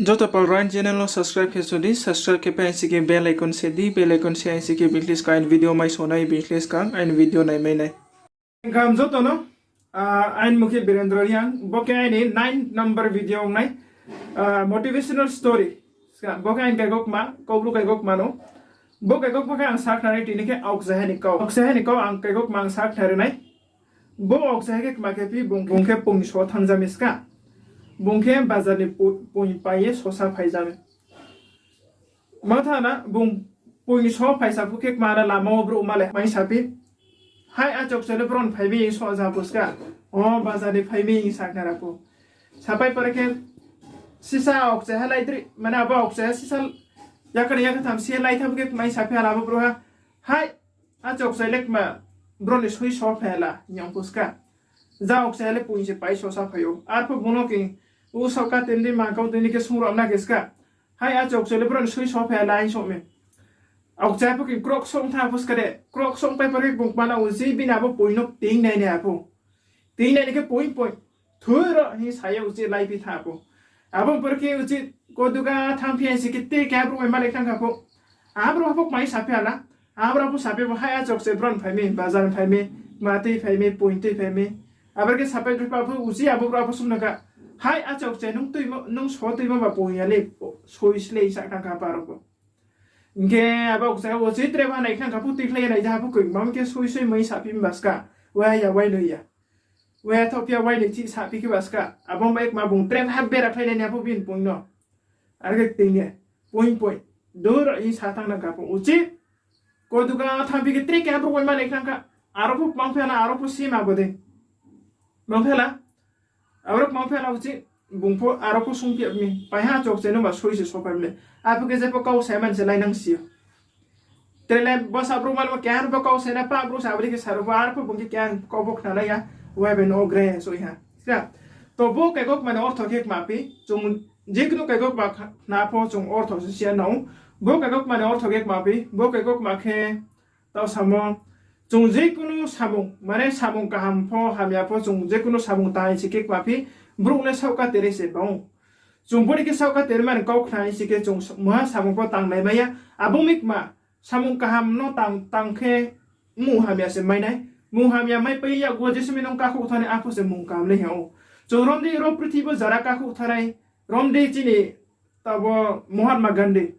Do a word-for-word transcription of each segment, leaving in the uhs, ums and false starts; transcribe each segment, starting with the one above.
Joto pal rao aini channel no subscribe khe so di, subscribe khe pai aini si khe bell icon se di, bell icon se aini si khe bini khe skang aini video mai so nai, bini khe skang aini video naimai nai. Kaham joto no, ah, aini mung khe Birendra Reang, bo khe aini nine number video ong nai, ah, motivational story. Ska, bo khe aini kaigokma, Kaubru kaigokma no. Bo kaigokma khe ang sakhnari tini khe aokchaiha ni kau. Aokchaiha ni kau ang kaigokma ang sakhnari nai. Bo aokchaiha khe kma khe phi bung, bung khe poing so thanngja mi ska. Bung khe bazar ni po-, poing pai ye sosa phaija mi. Ma tha na, bung poing so phaisa phu khe kma na lama wo brouh ma le mai saphi. Hai, achaukchai le bron phai mi hing so ja phu ska. O, bazar ni phai mi hing sakhnara phu. Sapai pore khe sisa aokchaiha lai dri, mane abo aokchaiha sisa yakar yakar tham si lai tham khe mai saphi hala bo brouhha. Hai, achaukchai le kma bron ni soi so phai hala hing phu ska. Ja aokchaiha le poing se pai sosa phai ou. Arphuh bung no khe u saohka tini di mangkau tini khe sung rao na khe ska. Hai, achaukchai le bron ni soi so phai hala hing so mi. Aokchaiha pho khe krok song tha phu ska de. Krok song pai pore khe bung kma na uchih bini abo poing no ting nai nai aphu. Ting nai ni khe poing poing. Thui ro hing sa ye uchih laiphi tha phu. Abo pore khe uchih koduga thanngphi aini si khe te keha brouh bai malai thanng kha phu. Abrouh pho kma hing saphi hala. Abrouh pho saphi phu, hai, achaukchai bron phai mi, bazar phai mi, kma tui phai mi, poing tui phai mi. Abo khe sapai phu uchih abo brouh pho sung na kha. Hai, achaukchai nung tuimo, nung so tuimo ba poing ya le, soi slei sa thanng kha pha rao pho. Hing khe abo aokchaiha uchih tre ba nai thanng kha phu, tuikhlai ya nai ja phu koi, mamo khe soi soi mai saphi mi ba ska. Wai ya, wai noi ya. Wai ya thohphi ya, wai noi chih saphi khe ba ska. Abo bai kma bung tre ba bera khlai nai ni aphu bini poing no. Are khe ting ye, poing poing. Dur hing sa thanng na kha phu uchih. Koduga thanngphi khe tre keha brouh bai malai thanng kha. Aro pho kmang phi hala, aro pho sima bo de. Kmang phi hala. Aro kmang phi hala uchih, bung pho aro pho sungphi mi. Pai ha, achaukchai no ba soi se sophai mi le. Aphuh khe je pho kau sai man se lainang si ou. Tre le bsa brouh mal bo keha pho kau sai na, pah brouh sa abo dei khe sa rao pho, arphuh bung khe keha kau pho khna nai ya. Wai bai no gre soi ha. Ska. To bo kaigokma ni ortho khe kma phi, chung jekunu kaigokma khna pho chung ortho se si ya nang ou. Bo kaigokma ni ortho khe kma phi, bo kaigokma khe tau samo, chung jekunu samung, mane samung kaham pho hamya pho chung jekunu samung tang si khe kma phi, brouh le saohka teri se bang ou. Chung bo dei khe saohka teri mani kau khna si khe chung muha samung pho tang nai mai ya. Abo mi kma, samung kaham no tang, tang khe mung hamya se mai nai. Mung hamya mai pai yakgu wo jese mi nung kakhouh thanng nai, aphuh se mung kaham le hing ou. Chung rom di ro prithibi wo jara kakhouh thanng nai, rom di chini tabo Mahatma Gandhi.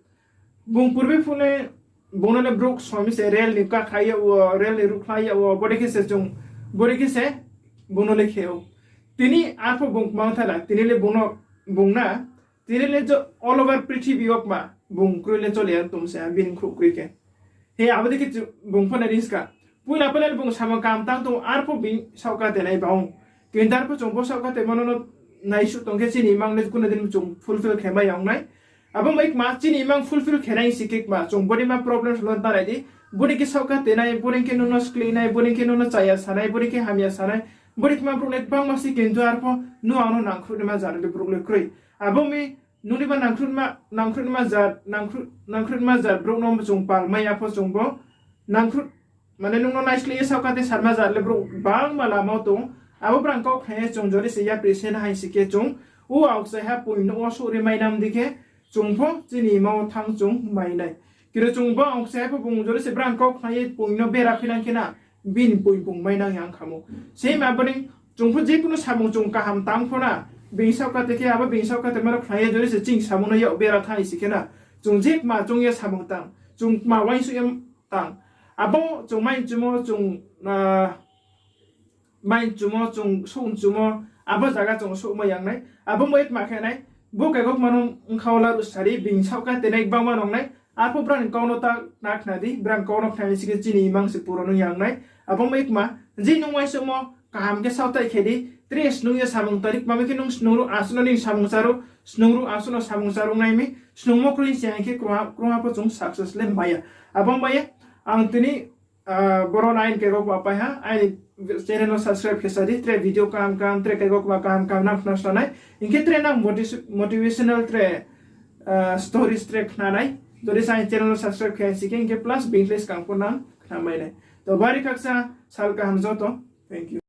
Bung purbi phuh le, bung no le brouh somi se rel ni kakhlai yag wo, rel ni ruhkhlai yag wo, bo dei khe se chung, bo dei khe se bung no le khe ou. Tini arphuh bung kmang tha la, tini le bung no, bung na, tini le all over prithibi wo kma, bung kroi le chole ya tong se, bini khrouh kroi khe. He, abo dei khe bung pho nai ri ska. Poila poila le bung samung kaham tang tong, arphuh bini saohka tenai bang ou. Kintu arphuh chung bo saohka temo no naisuh tong khe chini imang le kuno din chung fulfill khe mai ya ong nai. Abo bai kma chini imang fulfill khe nai si khe kma chung bodeima problems no ta nai di. Bodei khe saohka tenai, bodei khe nung no skli nai, bodei khe nung no chaya sa nai, bodei khe hamya sa nai. Bodei kma brouh le gbangma se kintu arphuh nung ang no nangkhruh naima jat le brouh le kroi. Abo mi nung ni ba nangkhruh naima, nangkhruh naima jat, nangkhruh, nangkhruh naima jat brouh no chung pal mai ya pho chung bo nangkhruh, mane nung no naiskli ye saohka te sarma jat le brouh gbangma lama wo tong. Abo brang kau khna ye chung jori se yapri se na hai si khe chung, o aokchaiha poing no wo souh ri mai nam di khe, chung pho chini imang wo thanng chung mai nai. Khe chung bo aokchaiha pho bung jori se brang kau khna ye poing no bera khuinang khe na, bini poing bung mai nang yang khamo. Same abo ni chung pho jekunu samung chung kaham tang pho na, bini saohka te khe abo bini saohka te mano khna ye jori se chini samung no yak bera thanng si khe na, chung je kma chung ye samung tang, chung kma uaingsouh ye tang. Abo chung mai chumo chung, ah, mai chumo chung souh chumo, abo zaga chung souhma yang nai. Abo bai kma khe nai, bo kaigokma no bkha wo laruh sari, bini saohka tenai gbangma nong nai. Arphuh brang kau no ta na khna di, brang kau no khna ni si khe chini imang se puro nung yang nai. Abo bai kma, je nung uaingsouhmo kaham khe saohtai khe di, tre snung ye samung tari, kma mi khe nung snung ruh asuh no nini samung charuh, snung ruh asuh no samung charuh nai mi, snungmo kroi se hing khe krungha, krungha pho chung success le mai ya. Abo bai ye, ang tini, ah, boro no aini kaigokma pai ha, aini channel no subscribe khe sa di, tre video kaham kaham, tre kaigokma kaham kaham nang khna sa nai, hing khe tre nang motis-, motivational tre, ah, stories tre khna nai, jodi sa aini channel no subscribe khe si khe, hing khe plus bini khe skang pho nang khna mai nai. To bari khaksa sal kaham joto, thank you.